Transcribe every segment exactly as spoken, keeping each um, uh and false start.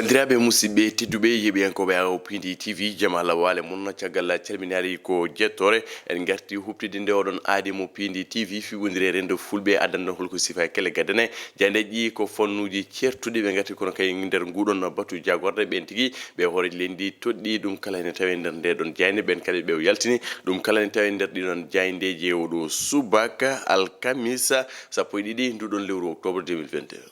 Diraaɓe musidɓe tedduɓe yeɓiyankooɓe awo Pindi T V, jama lawaale mon. Caggal calminaari ko jettore, en ngarti huɓtidinde oɗon aadi mo Pindi T V, fiɓondire renndo fulɓe, addanda holko sifa e kelle gaddane. Jayndeeji ko fannuuji ceertuɗi ɓe ngarti kono kay nder nguɗon batu jagorɗe ɓen tigi ɓe hoore leydi toɗɗi ɗum kala ene tawe nder nde ɗon jaynde ɓen kadi ɓe yaltini ɗum kala ene tawe nder ɗiɗon jayndeeji e oɗo subaka alkamisa sappo e ɗiɗi nduɗon lewru octobre deux mille vingt-deux.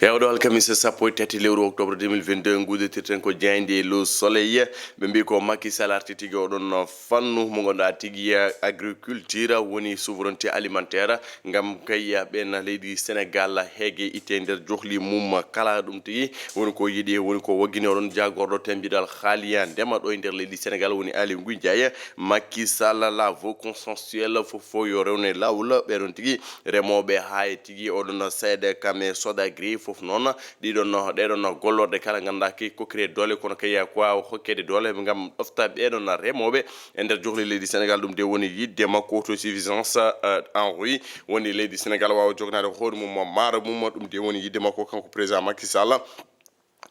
E oɗo alkamisa sappo e tati lewru octobre deux mille vingt-deux nguditirten ko jayndi e Le Soleil. Ɓe mbi ko Macky Sall arti tigi oɗon fannu mo ngonɗa tigi agriculture woni souveraineté alimentaire ngam kay ɓen leydi Sénégal heege itte nder johli mum kala ɗum tigi woni ko yiɗi woni ko waggini oɗon jagorɗo tembiɗal haaliya ndema ɗo e nder leydi Sénégal woni Aly Ngouille Ndiaye. Macky Sall la voie consensuelle fof fof yo rewne lawol ɓeɗon tigi remoɓe ha e tigi oɗon seeɗa kame Sodagri fof noon ɗiɗon ɗeɗon gollorɗe kala ganduɗa ki kokkire doole kono kay ko wawa hokkede doole gam ɗofta ɓeɗon remoɓe e nder johli leydi Sénégal ɗum de woni yidde makko autosuffisance en riz woni leydi Sénégal wawa jognade hoore mum maaro mum ɗum de woni yidde makko kanko président Macky Sall.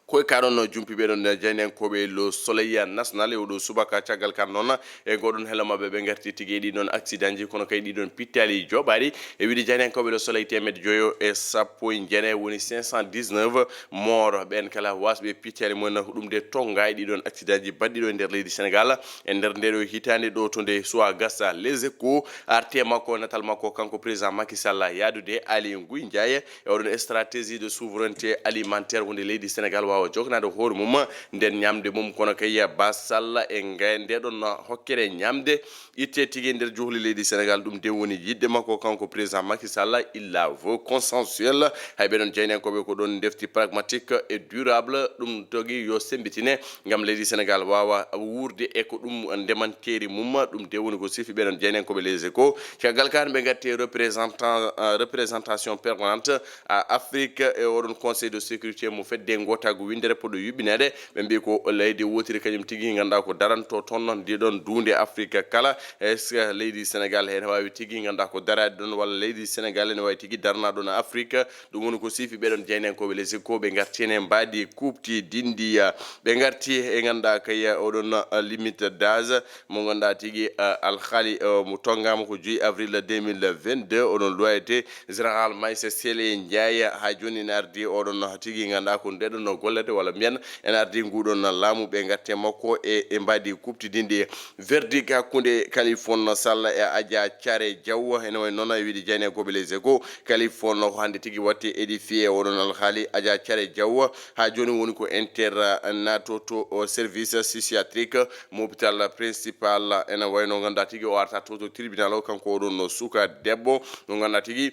Koye kaɗon no jumpi ɓeɗon jayniyankoɓe Le Soleil National e oɗo subaka caggal kan noon e goɗon hela maɓɓe ɓe garti tigi e ɗiɗon accident ji kono kay ɗiɗon pittali joɓaɗi e wiide jayniyankoɓe Le Soleil temed joyo e sappo e jeenayi woni cinq cent dix-neuf mort ɓen kala wasɓe pittali mumen ɗum de tonga e ɗiɗon accident ji baɗɗiɗo e nder leydi Sénégal e nder ndeɗo hitande ɗo to nde suwa gasa. Les Échos arte makko natal makko kanko président Macky Sall yaadude Aly Ngouille Ndiaye e oɗon stratégie de souveraineté alimentaire wonde leydi Sénégal wawa joknade hoore mum nden ñamde mum kono kay basalla e ndeɗon hokkere ñamde itte tigi nder juhli leydi Sénégal ɗum de woni yidde makko kanko président Macky Sall il la voie consensuelle. Hay ɓeɗon jayniyankoɓe ko ɗon defti pragmatique et durable ɗum togi yo sembitine gam leydi Sénégal wawa wuurde e ko ɗum ndemanteeri mum ɗum de woni ko sifi ɓeɗon jayniyankoɓe Les Échos. Caggal kan ɓe gatti représentant représentation permanente à Afrique e oɗon conseil de sécurité mo fedde gotago windere poɗo yuɓɓinede ɓe mbi ko leydi wotiri kañum tigi ganduɗa ko daranto toon ndiɗon duunde Afrique kala est ce que leydi Sénégal ene wawi tigi ganduɗa ko darade ɗon walla leydi Sénégal ene wawi tigi darana ɗon Afrique. Ɗum woni ko sifi ɓeɗon jayniyankoɓe Les Échos ɓe garti hen e mbaadi kuɓti dindiya ɓe garti e ganduɗa kay oɗon limite d'âge mo ganduɗa tigi alhaali mo tonggama ko joyi avril deux mille vingt-deux oɗon loyete général Maïssa Sélé Ndiaye ha joni ene ardi oɗon tigi ganduɗa ko ndeɗon no gollete walla mbiyen ene ardi nguɗon laamu ɓe gatte makko e e mbaadi kuɓtidinɗi verdict hakkude Kalifon Sall e Adja Thiaré Diaw ene wayi noon e wiide jayniyankoɓe Les Échos. Kalifon ko hande tigi watte édifié oɗon alhaali Adja Thiaré Diaw ha joni woni ko internat to service psychiatrique mo hôpital principal ene wayno ganduɗa tigi o arta to to tribunal o kanko oɗon no suka debbo mo ganduɗa tigi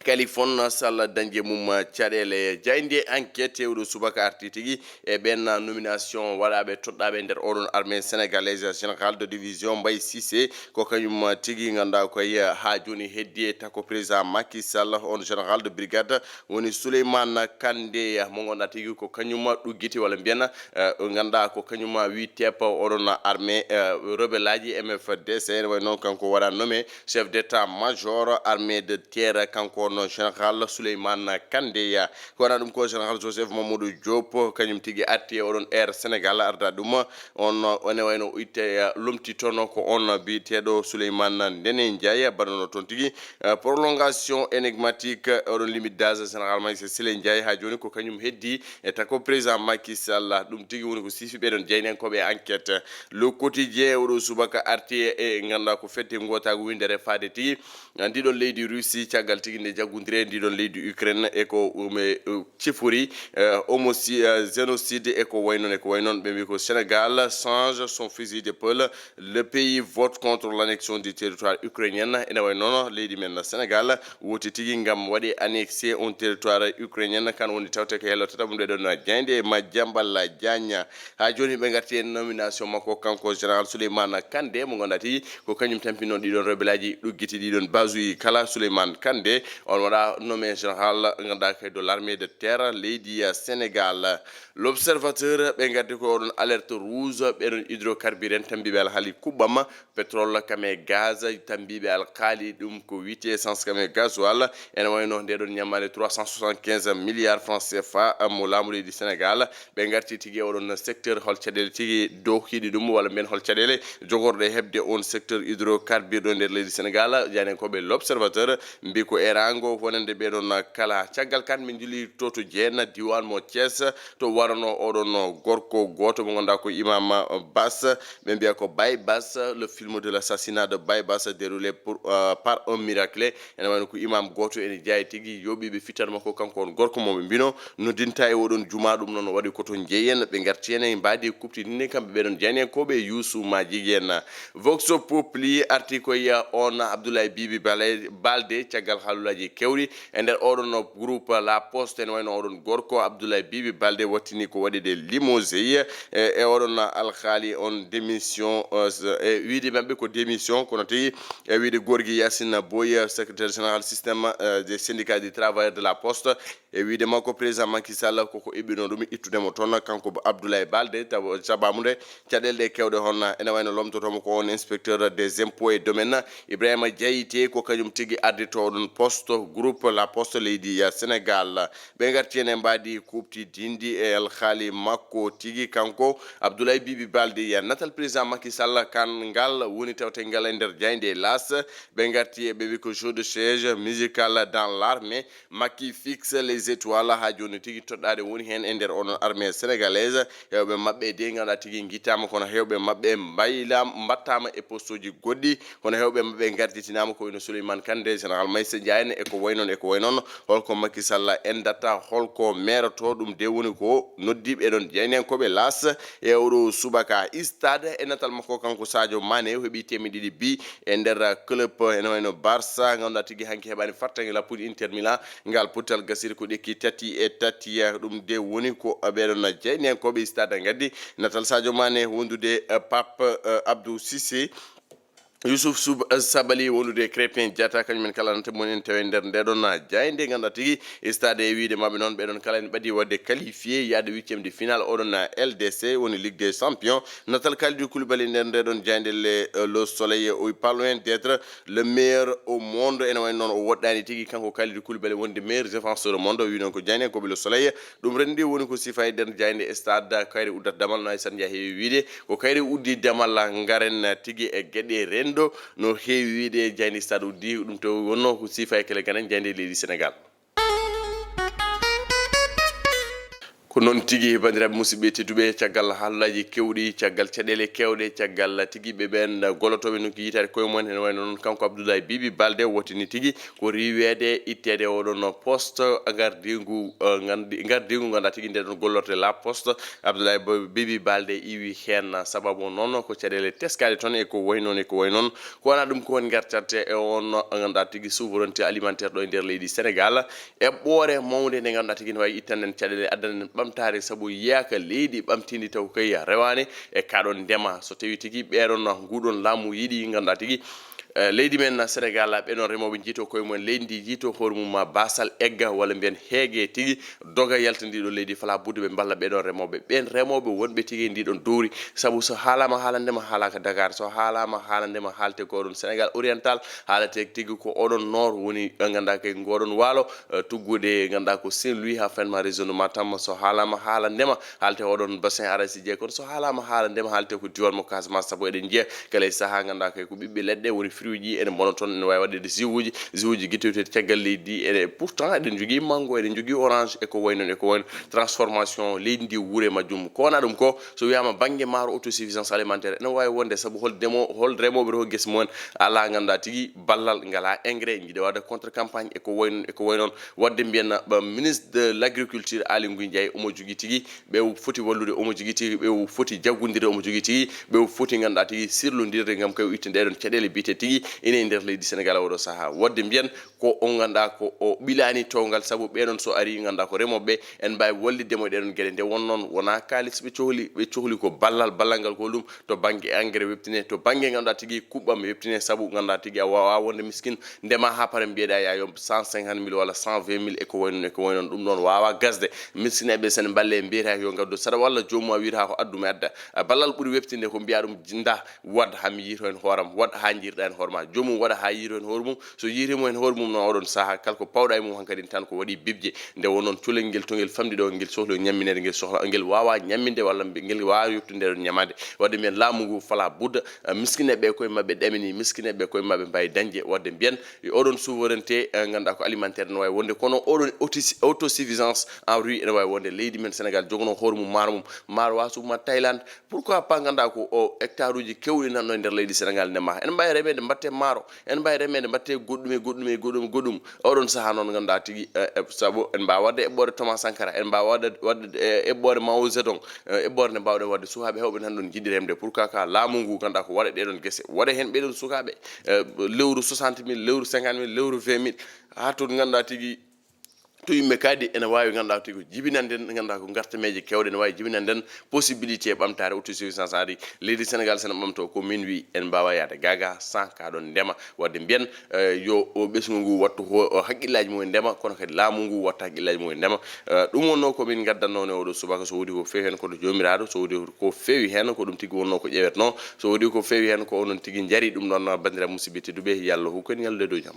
Kalifon Sall dañde mum caɗele jayde enquête e oɗo subaka arti tigi e ɓen nomination waɗaɓe toɗɗaɓe nder oɗon armée sénégalaise général de division Mbaye Cissé ko kañum tigi ganduɗa koye ha joni heddi e takko président Macky Sall on général de brigade woni Souleymane Kandé mo ganduɗa tigi ko kañum ɗuggiti walla mbiyen ganduɗa ko kañum wi teppa oɗon armée rebelle aji M F D C ene way noon kanko waɗa nommé chef d'état major armée de terre kanko on général Souleymane Kandé. Ko wona ɗum ko général Joseph Mamadou Diop kañum tigi arti e oɗon Air Sénégal arda ɗum on ene wayno itte lomti toon ko on biyeteɗo Souleymane Ndene Ndiaye baɗano toon tigi prolongation énigmatique oɗon limite d'âge général Maïssa Sélé Ndiaye ha joni ko kañum heddi e takko président Macky Sall ɗum tigi woni ko sifi ɓeɗon jayniyankoɓe enquête. Le Quotidien oɗo subaka arti e ganduɗa ko fedde gotago windere faade tigi ndiɗon leydi Russie caggal tigi nde jaggodire ndiɗon leydi Ukraine e ko ume cifori homoci génocide e ko way noon e ko way noon ɓe mbi ko Sénégal change son fusil d'épaule. Le pays vote contre l'annexion du territoire ukrainien ene way noon leydi men Sénégal woti tigi gam waɗi annexé on territoire ukrainien kan woni tawte ko hello tata mum ɗeɗon jayde e Madiambal Diagne. Ha joni ɓe garti e nomination makko kanko général Souleymane Kandé mo ganduɗa tigi ko kañum tampino ɗiɗon rebelle aji ɗuggiti ɗiɗon basuji kala Souleymane Kandé on waɗa nommé général ganduɗa kay de l'armée de terre leydi Sénégal. L'Observateur, ɓe ngaddi ko oɗon alerte rouge, ɓeɗon hydrocarbure en tambiɓe alhaali kuɓɓam, pétrole kam e gaz tambiɓe alhaali ɗum ko wiite essence kam e gasoil. Ene wayno nde ɗon ñammaande trois cent soixante-quinze milliards francs C F A mo laamu leydi Sénégal. Ɓe ngarti tigi e oɗon secteur, hol caɗeele tigi dokiɗi ɗum, walla mbiyen hol caɗeele jogorɗe heɓde on secteur hydrocarbure ɗo nder leydi Sénégal. Jaayndiyankooɓe L'Observateur mbi ko erango wonande ɓeɗon kala. Caggal kan min njuli to to Jeen, diwan mo Thiès, to warono oɗon gorko goto mo ganduɗa ko Imam Bass, ɓe mbiya ko Baye Bass, le film de l'assassinat de Baye Bass déroulé pour, euh, par un miracle. Ene wayno ko imam goto ene jeeya tigi yoɓiɓe fitan makko, kanko on gorko mo ɓe mbino noddinta e oɗon juma. Ɗum noon waɗi ko to jeeyen, ɓe garti hen e mbaadi kuɓtidinde kamɓe ɓeɗon jaayndiyankooɓe Youssou ma jiguen. Vox Populi arti ko yiya on Abdoulaye Bibi Bale-, Balde caggal haalulaji kewɗi e nder oɗon groupe La Poste. Ene wayno oɗon gorko Abdoulaye Bibi Balde wattini ko waɗi de limogé e, e oɗon alhaali on démission, euh, e wiide maɓɓe ko démission, kono tigi e wiide gorgi Yacine Boye, secrétaire général système, euh, des syndicats des travailleurs de La Poste, e wiide makko président Macky Sall koko eɓɓino ɗum ittude mo toon, kanko Abdoulaye Balde, taw sababu nde caɗeele ɗe kewɗe honna ene wayno lomtotomo ko on inspecteur des impôts et domaines Ibrahima Diaité, ko kañum tigi ardito ɗon poste groupe La Poste leydi, euh, Sénégal. Ɓe garti hen e mbaadi kuɓtidindi e alhaali makko tigi kanko Abdoulaye Bibi Balde. Natal président Macky Sall kan ngal woni tawte ngal e nder jaaynde L'As. Ɓe garti e ɓe wi ko jeu de chaise musicale dans l'armée. Macky fixe les étoiles, ha joni tigi toɗɗaade woni hen e nder onon armée sénégalaise. Hewɓe maɓɓe de ganduɗa tigi guittama, kono hewɓe maɓɓe mbaylam-, mbattama e poste uji goɗɗi, kono hewɓe maɓɓe garditinama ko wayno Souleymane Kandé, général Maïssa Ndiaye en, e ko way noon, e ko way noon. Holko Macky Sall endata, holko meroto, ɗum de woni ko noddiɓe ɗon jaayndiyankooɓe L'As e oɗo subaka. Stade e natal makko kanko Sadio Mané heɓi temeɗɗe ɗiɗi bi e nder club ene wayno Barça, ganduɗa tigi hanki heɓani fartange lappuji Inter Milan. Ngal pottal gasiri ko ɗekki tati e tati. Ɗum de woni ko ɓeɗon jaayndiyankooɓe Stade gaddi natal Sadio Mané wondude, eh, Pape, eh, Abdou Cissé, Youssouf Soub-, eh, Sabaly wondude Crépin Diatta, kañum en kala nata mumen en tawi nder ndeɗon jaaynde ganduɗa tigi Stade e wiide maɓɓe noon ɓeɗon kala en ɓadi wadde qualifié yaade huitième de finale oɗon L D C woni Ligue des Champions. Natal Kalidou Koulibaly nder ndeɗon jaaynde le, eh, Le Soleil, o pas loin d'être le meilleur au monde. Ene wayno noon o woɗɗani tigi kanko Kalidou Koulibaly wonde meilleur défenseur au monde, o wi noon ko jaayndiyankooɓe Le Soleil. Ɗum renndi woni ko sifa e nder jaaynde Stade, kayre uddata damal no Aysata Ndiaye heewi wiide. Ko kayre uddi damal ngaren tigi e geɗe renndo no heewi wiide e jaaynde Stade uddi. Ɗum to wonno ko sifa e kele ganen jaaynde leydi Sénégal. Ko noon tigi, bandiraɓe musidɓe tedduɓe, caggal haalullaji kewɗi, caggal caɗeele kewɗe, caggal tigi ɓe ɓen gollotooɓe nokki yitaade koye mumen, ene wayno noon kanko Abdoulaye Bibi Balde wottini tigi ko riiweede itteede oɗon poste gardiigu, eh, gandi-, gardiigu ganduɗa tigi nde ɗon gollorte La Poste. Abdoulaye Bo-, Bibi Balde iwi heen sababu noon ko caɗeele teskaɗe toon e ko way noon e ko way noon. Ko wona ɗum ko woni gartante e on ganduɗa tigi souveraineté alimentaire ɗo e nder leydi Sénégal. Eɓɓoore mawnde nde ganduɗa tigi ne wawi ittande en caɗeele, addande en ɓamtaare sabu yeyaka leydi ɓamtindi taw kay rewani e kaɗon ndema. So tawi tigi ɓeɗon nguɗon laamu yiɗi ganduɗa tigi, eh, leydi men Sénégal, ɓeɗon remoɓe jiito koye mumen, leydi ndi jiito hoore mum ma basal egga walla mbiyen heege tigi doga yalta ndi ɗo leydi, fala budde ɓe mballa ɓeɗon remoɓe. Ɓen remoɓe wonɓe tigi e ndi ɗon dowri, sabu so haalama haala ndema haalaka Dakar, so haalama haala ndema haalte ko oɗon Sénégal oriental, haalate tigi ko oɗon nord woni ɓe ganduɗa kay ngoɗon waalo, eh, tuggude ganduɗa ko Saint-Louis ha fenma région de Matam. So haalama haala ndema haalte oɗon bassin arachidier, kono so haalama haala ndema haalte ko diwan mo Casamance, sabu eɗen jiiya kala e saaha ganduɗa kay ko ɓiɓɓe leɗɗe woni fruit ji ene mbona toon, ene wawi waɗede jus uji, jus uji guittoyteɗi caggal leydi, ene pourtant eɗen jogui mango, eɗen jogui orange e ko way noon e ko way noon. Transformation leydi ndi wuure majjum. Ko wona ɗum ko, so wiyama banggue maaro autosuffisance alimentaire ene wawi wonde, sabu hol demo-, hol remoɓe to guese mumen ala ganduɗa tigi ballal, ngala engrais, jiiɗa wadde contre campagne e ko way noon e ko way noon. Wadde mbiyen ba ministre de l'agriculture Aly Ngouille Ndiaye omo jogui tigi ɓe o foti wallude, omo jogui tigi ɓe o foti jaggodirde, omo jogui tigi ɓe o foti ganduɗa tigi sirlodirde gam kay o itta ɗeɗon caɗele biyete tigi ine e nder leydi Sénégal oɗo sahaa. Waɗde mbiyen ko on ngannduɗaa ko o ɓilaani towngal, sabu ɓee ɗoon so ari ngannduɗaa ko remooɓe ɓe, en mbaawi wallitde mo e ɗee ɗoon geɗe. Nde won noon wonaa kaalis ɓe cohli, ɓe cohli ko ballal, ballal ngal ko ɗum to bannge engrais weɓtine, to bannge ngannduɗaa tigi kuɓɓam weɓtine, sabu ngannduɗaa tigi a waawaa wonde miskin ndema haa pare mbiyeɗaa yaa yoɓ cent cinquante mille walla cent vingt mille e ko wayi noon, e ko wayi noon. Ɗum ɗoon waawaa gasde. Miskineeɓe sen mballe mbiyata yo ngaddu saɗa walla joomum a wiyata ko addu mi adda. A ballal ɓuri weɓtinde ko mbiya ɗum nda waɗ haa mi yiito heen hooram, waɗ haa njiirɗa heen hoore ma. Joomum waɗa haa yiito heen hoore mum. So yiitiima heen hoore mum noon oɗon sahaa kala ko pawɗa e mum hankadi tan ko waɗi bibje. Nde won noon culel ngel to ngel famɗi ɗo ngel sohli ñamminede, ngel sohla, ngel waawaa ñamminde walla mbi-, ngel waawaa yoɓtude nde ɗon ñamaande. Waɗde mbiyen laamu ngu fala budda, eh, miskineeɓe koye maɓɓe ɗamini, miskineeɓe koye maɓɓe mbaawi dañde. Waɗde mbiyen e oɗon souveraineté, eh, ngannduɗaa ko alimentaire no waawi wonde, kono oɗon autosi-, autosuffisance en riz ene waawi wonde. Leydi men Sénégal jogono hoore mum maaro mum, maaro waasuma Thaïlande, pourquoi pas ngannduɗaa ko o hectare uji keewɗi nanɗo e nder leydi Sénégal ndema. Ene mbaawi remeede mbaɗte maaro, ene mbaawi remeede mbaɗte goɗɗum e goɗɗum e goɗɗum e goɗɗum. Oɗon sahaa noon ngannduɗaa tigi, eh, eh, sabu en mbaawa waɗde eɓɓoore Thomas Sankara, en mbaawa waɗde, waɗde, eh, eɓɓoore Mao Zedong, eh, eɓɓoore nde mbaawɗen waɗde sukaaɓe heewɓe nan ɗoon njiɗi remde. Pourquoi pas laamu ngu ngannduɗaa ko waɗa ɗee ɗoon gese, waɗa heen ɓee ɗoon sukaaɓe, eh, lewru soixante mille, lewru cinquante mille, lewru vingt mille, haa to ngannduɗaa tigi to yimɓe kadi ene waawi ngannduɗaa tigi ko jibinande en, ngannduɗaa ko ngartameeje keewɗe ene waawi jibinande en possibilité ɓamtaare autosuffisance en riz. Leydi Sénégal sene ɓamto ko min wi en mbaawa yaade gaga sans ka ɗoon ndema. Waɗde mbiyen, eh, yo o ɓesngu ngu wattu ho-, o haqqillaaji mum e ndema, kono kadi laamu ngu watta haqqillaaji mum e ndema. Eh, ɗum wonnoo ko min ngaddanno e oɗo subaka, so wodi ko fewi heen ko to joomiraaɗo, so wodi ko fewi heen ko ɗum tigi wonnoo ko ƴeewetnoo, so wodi ko fewi heen ko onon tigi njari ɗum ɗoon banndiraaɓe musidɓe tedduɓe, yo Allah hokku en ñallude dow jam.